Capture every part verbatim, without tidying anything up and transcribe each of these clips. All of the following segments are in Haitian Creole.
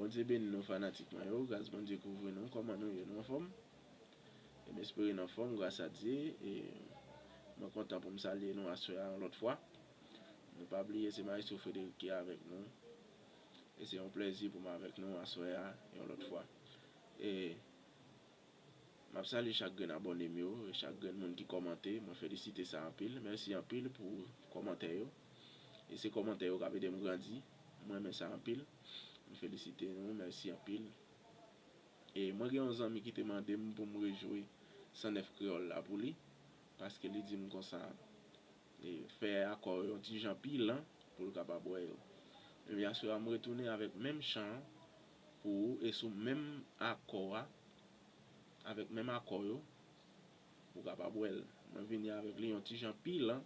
Bondye beni nou fanatik mwen yo, gras Bondye kouvri nou, kòman nou ye, nou anfòm? E m espere n anfòm, gras a Dye. E mwen kontan pou m salye nou aswè a yon lòt fwa. Nou pa bliye se Maestro Frederick ki avèk nou. E se yon plèzi pou m avèk nou aswè a yon lòt fwa. E m ap salye chak grenn abòne m yo, e chak grenn moun ki kòmante. Mwen felisite sa anpil. Mèsi anpil pou kòmantè yo. E se kòmantè yo k ap ede m grandi. Mwen renmen sa anpil. M felisite nou. Mèsi anpil. E mwen gen yon zanmi ki te mande m pou m rejwe san nèf Kreyòl la pou li, paske li di m konsa, e, fè akò yo yon ti jan pi lan pou l kapab wè yo. Ebyen, aswè a, m retounen avèk menm chan an pou ou, e sou menm akò a, avèk menm akò yo, ou kapab wè l. Mwen vini avèk li yon ti jan pi lan,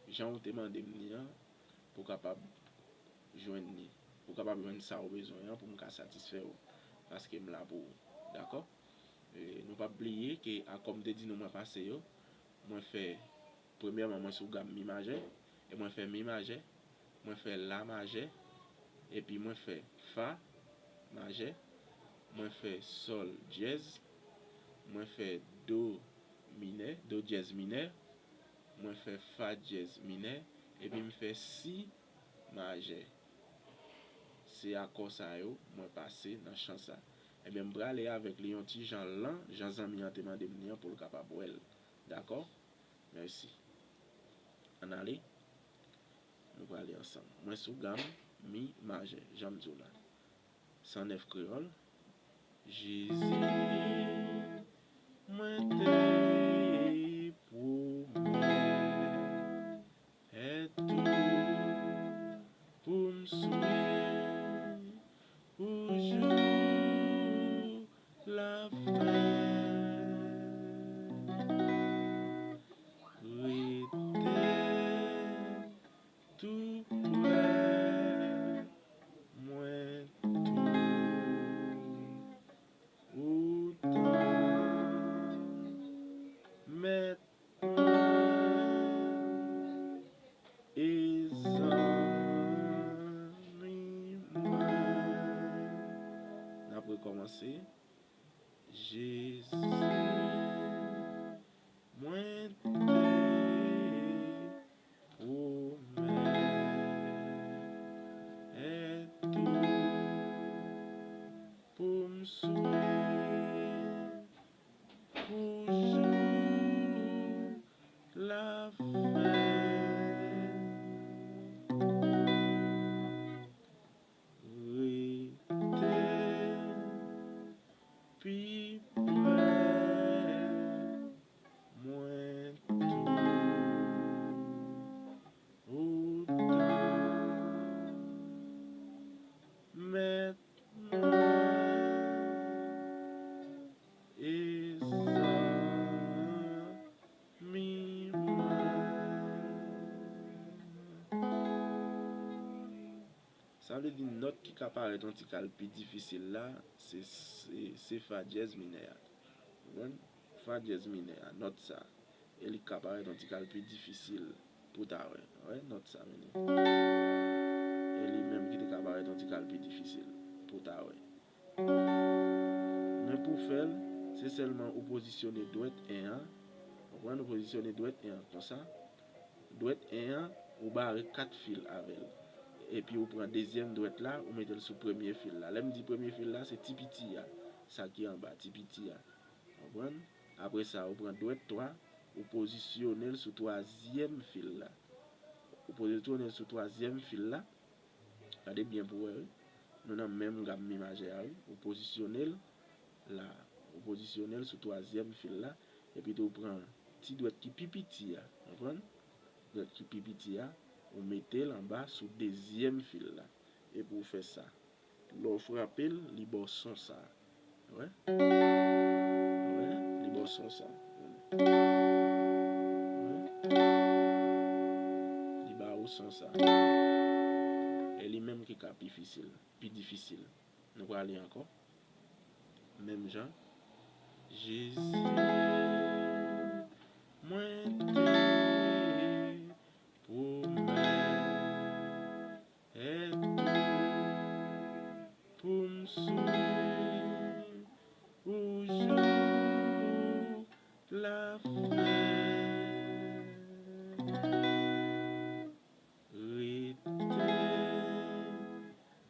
jan ou te mande m li an, pou w kapab jwenn li, pou w kapab jwenn sa ou bezwen an, pou m ka satisfè w, paske m la pou ou. Dakò? E, nou p ap bliye ke akò m te di nou mwen pase yo, mwen fè, premyèman, mwen sou gam mi majè, e mwen fè mi majè, mwen fè la majè, epi mwen fè fa majè, mwen fè sòl dyèz, mwen fè do minè, do dyèz minè, mwen fè fa dyèz minè, epi m fè si majè. Se akò sa yo mwen pase nan chan sa. Ebyen, m prale avèk li yon ti jan lan, jan zanmi an te mande m li an pou l kapab wè l. Dakò? Mèsi. Ann ale. Nou prale ansanm. Mwen sou gam mi majè, jan m di w la. San nèf Kreyòl. Jezi, mwen te pwomèt tou pou m swiv ou jouk lafen. Rete tou prè mwen tou. Ou tann mèt mwen e zanmi mwen. N ap rekòmanse. Jezi, mwen te pwomèt tou pou m swiv ou jouk lafen. Rete pi prè mwen tou. Ou tann mèt mwen e zanmi mwen. Sa vle di nòt ki ka parèt yon ti kal pi difisil la, se, se, se fa dyèz minè a. Ou konprann? Fa dyèz minè a, nòt sa. E li ka parèt yon ti kal pi difisil pou w ta wè. Wè, nòt sa, mennen. E li menm ki te ka parèt yon ti kal pi difisil pou w ta wè. Men pou w fè l, se sèlman ou pozisyone dwèt en an. Ou konprann? Ou pozisyone dwèt en an konsa. Dwèt en an, ou bare kat fil avè l. Epi ou pran dezyèm dwèt la, ou mete l sou premye fil la. Lè m di premye fil la, se ti piti a. Sa ki anba, ti piti a. Konprann? Apre sa, ou pran dwèt twa, ou pozisyone l sou twazyèm fil la. Ou pozisyone l sou twazyèm fil la. Gade byen pou w wè, wi. Nou nan menm gam mi majè a, wi. Ou pozisyone l la. Ou pozisyone l sou twazyèm fil la. Epi tou ou pran ti dwèt ki pi piti a. Konprann? Dwèt ki pi piti a, ou mete l anba sou dezyèm fil la. Epi ou fè sa. Lè w frape l, li ba w son sa. Wè? Wè? Li ba w son sa. Wè? Li ba ou son sa. E li menm ki ka pi fisil, pi difisil. Nou prale ankò. Menm jan. Jezi, mwen te pwomèt tou pou m Sou ou jouk lafen. Rete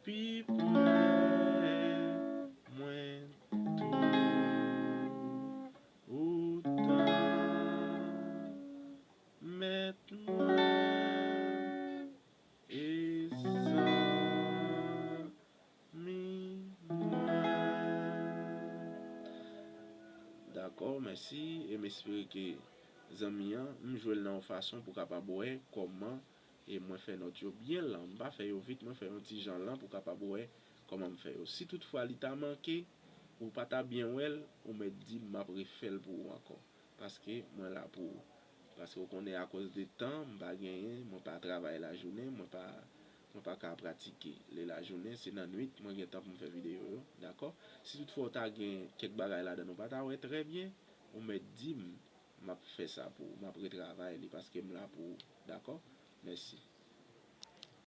pi pre mwen tou. Ou tann mèt mwen e zanmi mwen. Dakò, mèsi, e m espere ke zanmi an, m jwe l nan yon fason pou kapab wè kòman e mwen fè nòt yo byen lan. M pa fè yo vit, mwen fè yon ti jan lan pou kapab wè kòman m fè yo. Si toutfwa li ta manke, ou pa ta byen wè l, ou mèt di m, m ap refè l pou ou ankò. Paske mwen la pou ou. Paske ou konnen akoz de tan, m pa genyen, mwen pa travay lajounen, mwen pa, mwen pa ka pratike. Lè lajounen, se nan nwit, mwen gen tan pou m fè videyo yo, dakò? Si toutfwa ou ta gen kèk bagay ladan ou pa ta wè trè byen, ou mèt di m, m ap fè sa pou ou, m ap retravay li, paske m la pou ou, dakò? Mèsi.